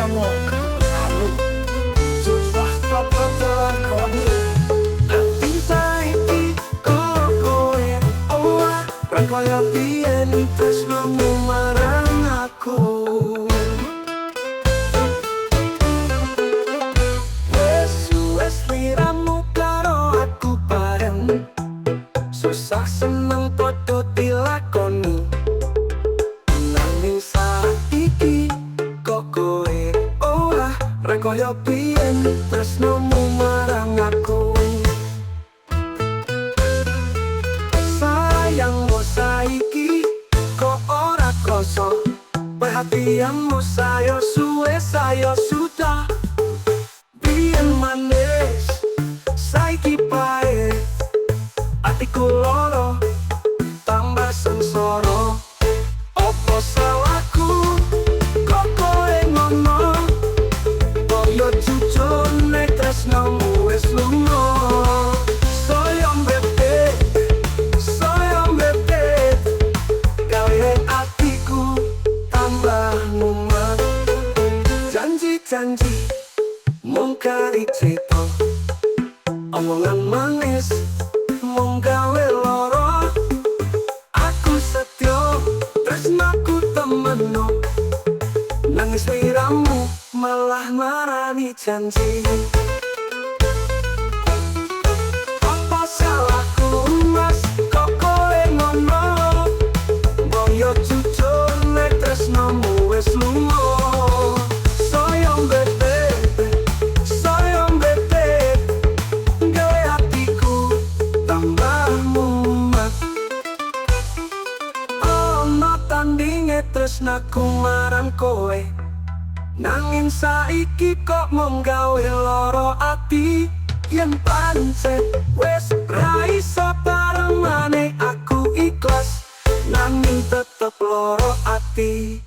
Anu susah dilakoni. Nanging saiki kok kowe ora kaya biyen tresnomu marang aku. Wes suwe sliramu karo aku bareng, susah seneng padha dilakoni. Nanging saiki kok kowe ora kaya biyen tresnomu marang aku. Sayangmu saiki kok ora krasa, perhatianmu saya suwe saya sudah. Biyen manis saiki pahit, atiku loro tambah sengsara. Opo salahku kok kowe ngono? Mbok yo jujur nek tresnomu wis lunga. Saya mbete, saya mbete, gawe atiku tambah mumet. Janji-janji mung kari crita, omongan manis mung gawe loro. Aku setyo tresnaku temeno, nanging sliramu malah marani janji. Apa salahku mas kok kowe ngono? Mbok yo jujur nek tresnomu wis lunga. Saya mbete, saya mbete, gawe atiku tambah mumet. Ana tandinge tresnaku marang kowe, nanging saiki kok mung gawe lara ati. Yen pancen wis ra iso bareng maneh aku ikhlas, nanging tetep lara ati.